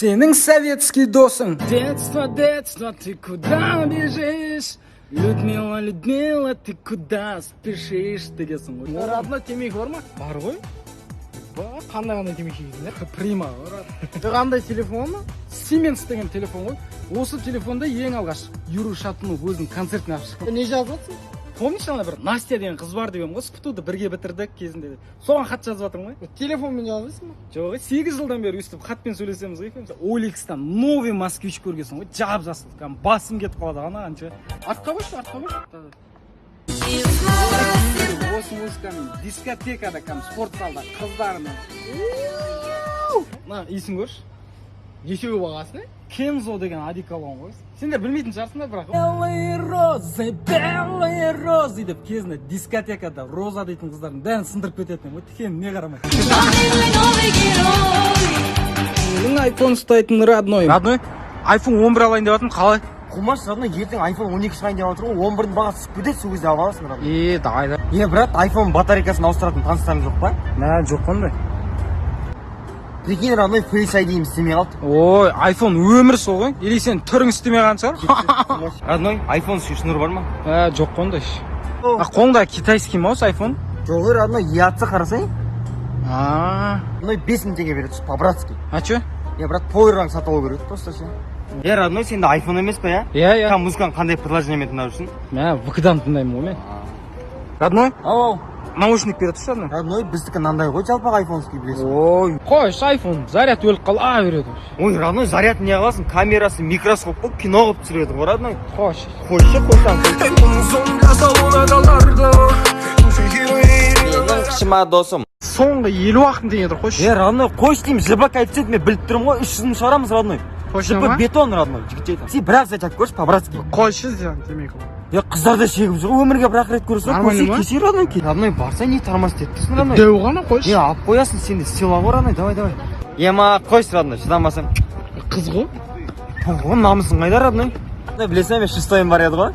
Сенің советский досың. Детство, детство, ты куда бежишь? Людмила, Людмила, ты куда спешишь дегенсің ғой. Родной, темекі бар ма? Бар ғой. Ба, қандай қандай темекі шегесіңдер? Прима ғой, брат. Қандай телефон? Сименс деген телефон ғой. Осы телефонда ең алғаш Юрий Шатунов өзінің концертіне алып шыққан. Не жазып жатсың? Помнишь, ана бір Настя деген қыз бар деген ғой, СПТУ-ды бірге бітірдік кезінде. Соған хат жазып жатырмын ғой. Телефонмен жазасың ба? Жоқ, 8 жылдан бері өйстіп хатпен сөйлесеміз ғой екеуміз. OLX-тан новый москвич көргенсің ғой, жап жасыл. Кәдімгі басым кетіп қалады ана қанша. Артқа қойшы, артқа қойшы. Осы музыкамен дискотекада, кәдімгі спорт залда қыздармен. Мына иісін көрші. Нешеу бағасы не? Кензо деген одеколон ғой. Сендер білмейтін шығарсыңдар, бірақ. Белые розы, белые розы деп кезінде дискотекада роза дейтін қыздардың бәрін сындырып кететін едім ғой, тікеніне қарамай. Менің айфон ұстайтын родной. Родной, iPhone 11 алайын деп жатырмын, қалай? Қумаш, родной, ертең iPhone 12 шығайын деп жатыр ғой, 11-дің бағасы түсіп кетеді, сол кезде алып аласың, родной. Е, давай да. Е, брат, iPhone батарейкасын ауыстыратын таныстарың жоқ па? Мә, жоқ қандай. Прикинь, родной, Face ID-ім істемей қалды. Ой, iPhone өмір сол ғой. Или сен түрің істемей қалған шығар? Родной, iPhone үшін шнур бар ма? Ә, жоқ қондай. А, қолыңда китайский ма осы iPhone? Жоқ, ей, родной, ұятсы қарасай. А, Родной, 5000 теңге береді, по-братски. а чё? Е, брат, powerbank сатып алу керек просто ше. Е, родной, сенде iPhone емес па, иә? Иә, иә. Там музыканы қандай приложениемен тыңдап жүрсің? Мә, ВК-дан тыңдаймын ғой мен. Родной, Ау, ау. наушник бере тұршы, родной. Родной, біздікі мынандай ғой, жалпақ айфонский білесің. Ой, қойшы iPhone, заряд өліп қала береді. Ой, родной, заряд не қыласың? Камерасы микроскоп қылып кино қылып түсіреді ғой, родной. Қойшы. Қойшы, қойсаң. Менің қышыма досым. Соңғы 50 ақ мың теңге тұр, қойшы. Е, родной, қойшы деймін, ЖБ коэффициент мен біліп тұрмын ғой, 300 мың шығарамыз, родной. Точно ЖБ ма? бетон, родной, жігіт айтамын. Сен бір-ақ зат көрші, по-братски. Қойшы, сен темекі. Е, қыздар да шегіп жүр ғой, өмірге бір-ақ рет көресің ғой, Нормально көрсе ма? кешір, родной, Родной, барса не тормоз етіп тұрсың, родной. Дәу ғана қойшы. Е, алып қоясың, сен де сыйла ғой, родной, давай, давай. Ема, қойшы, родной, шыдамасаң. Қыз ғой. О, намысың қайда, родной? Родной, білесің бе, мен шестойым бар еді ғой.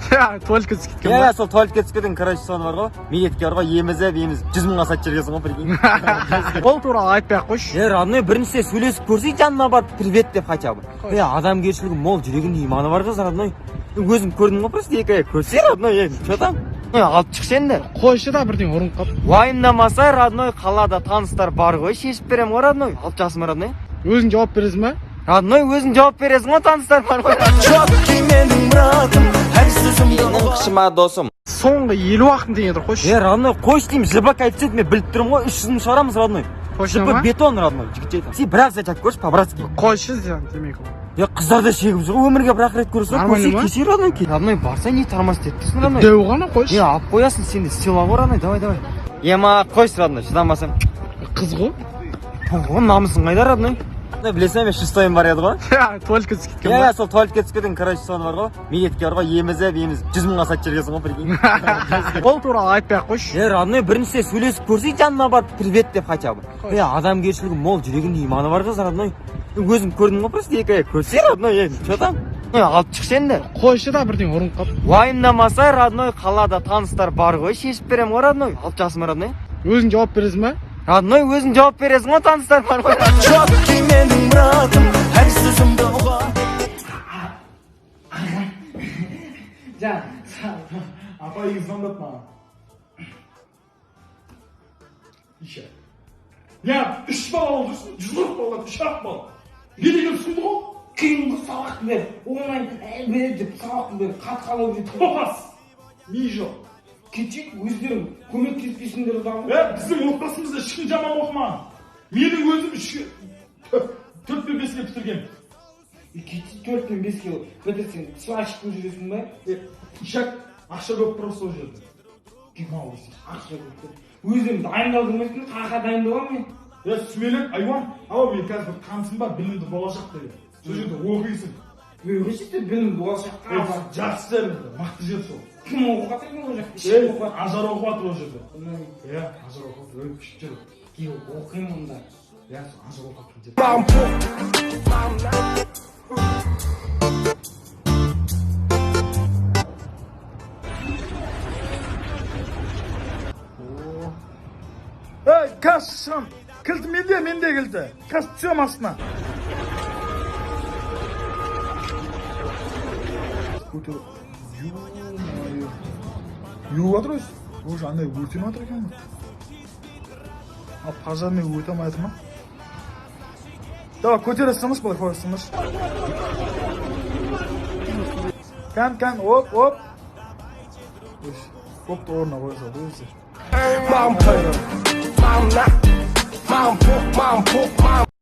Туалетке түсіп кеткен Иә, ба? иә, сол туалетке түсіп кеткен, короче, соны бар ғой. Медетке бар ғой, емізіп, емізіп, 100 мыңға сатып жібергенсің ғой, прикинь. Ол туралы айтпай ақ қойшы. Е, родной, біріншіде сөйлесіп көрсей, жанына барып привет деп хотя бы. Қойшы. Е, адамгершілігі мол, жүрегінде иманы бар қыз, родной. Өзім көрдім ғой, просто екі аяқ көрсе, родной, е, че там? Ой, алып шықшы енді. Қойшы да, бірдеңе ұрынып қалып. Уайымдамаса, родной, қалада таныстар бар ғой, шешіп беремін ғой, родной. Алып шығасың ба, родной? Өзің жауап бересің ба? Родной, өзің жауап бересің ғой, таныстар бар ғой. Менің қышыма досым. Соңғы 50 ақ мың теңге тұр, қойшы. Е, родной, қойшы деймін, ЖБ коэффициент мен біліп тұрмын ғой, 300 мың шығарамыз, родной. Точно ЖБ ма? бетон, родной, жігіт айтамын. Сен бір-ақ зат көрші, по-братски. Қойшы, сен темекі. Е, қыздар да шегіп жүр ғой, өмірге бір-ақ рет көресің ғой, Нормально көрсе ма? кешір, родной. Родной, барса не тормоз етіп тұрсың, родной. Дәу ғана қойшы. Е, алып қоясың, сен де сыйла ғой, родной, давай, давай. Ема, қойшы, родной, шыдамасаң. Қыз ғой. О, намысың қайда, родной? Родной, білесің бе, мен шестойым бар еді ғой. Туалетке түсіп кеткен Иә, ба? иә, сол туалетке түсіп кеткен, короче, соны бар ғой. Медетке бар ғой, емізіп, емізіп, 100 мыңға сатып жібергенсің ғой, прикинь. Ол туралы айтпай ақ қойшы. Е, родной, біріншіде сөйлесіп көрсей, жанына барып привет деп хотя бы. Қойшы. Е, адамгершілігі мол, жүрегінде иманы бар қыз, родной. Өзім көрдім ғой, просто екі аяқ көрсе, родной, е, че там? Ой, алып шықшы енді. Қойшы да, бірдеңе ұрынып қалып. Уайымдамаса, родной, қалада таныстар бар ғой, шешіп беремін ғой, родной. Алып шығасың ба, родной? Өзің жауап бересің ба? Родной, өзің жауап бересің ғой, таныстар бар ғой. Апай звондады маған. Еще. Я үш бала болып жүрсің, 140 бала, үш ақ бала. Не деген сұмдық ол? Қиын ғой, сабақтың бәрі оңай бер деп, сабақтың бәрі қатқалы деп. Топас. Ми жоқ. Кетшек, өздерің көмектеспейсіңдер дағы. Е, біздің отбасымызда ешкім жаман оқымаған. Менің өзім үшке, төрт пен беске бітіргенмін. Кетші, төрт пен беске бітірсең, сварщикпен жүресің ба? Е, ишак, ақша көп просто ол жерде. Ақша көп деп. Өздерің дайындалдырмайсың, қақа дайындаламын мен. Е, сүмелек, айуан, ау, мен қазір бір танысым бар, білімді болашақ деген. Сол жерде оқисың. Өйресіз білім болашаққа Е, бар. жақсы жер, мықты жер сол. Кім оқып жатыр екен ол жақта? Е, Ешкім оқып жатыр. Ажар оқып жатыр ол жерде. Иә, Ажар оқып жатыр, өте күшті жер. Оқимын онда. Иә, сол Ажар оқып жатқан жер. Ей, қазір шығам. Кілті менде, менде кілті. Қазір түсемін астына. Көтеріп, ё-моё, не болып жатыр өзі? Уже андай өртеніп жатыр екен ғой. Ал пожарный өте алмай жатыр ма? Давай, көтере салыңдаршы, былай қоя салыңдаршы. Кән, кән, оп, оп. Опты, орнына қоя салды өзі.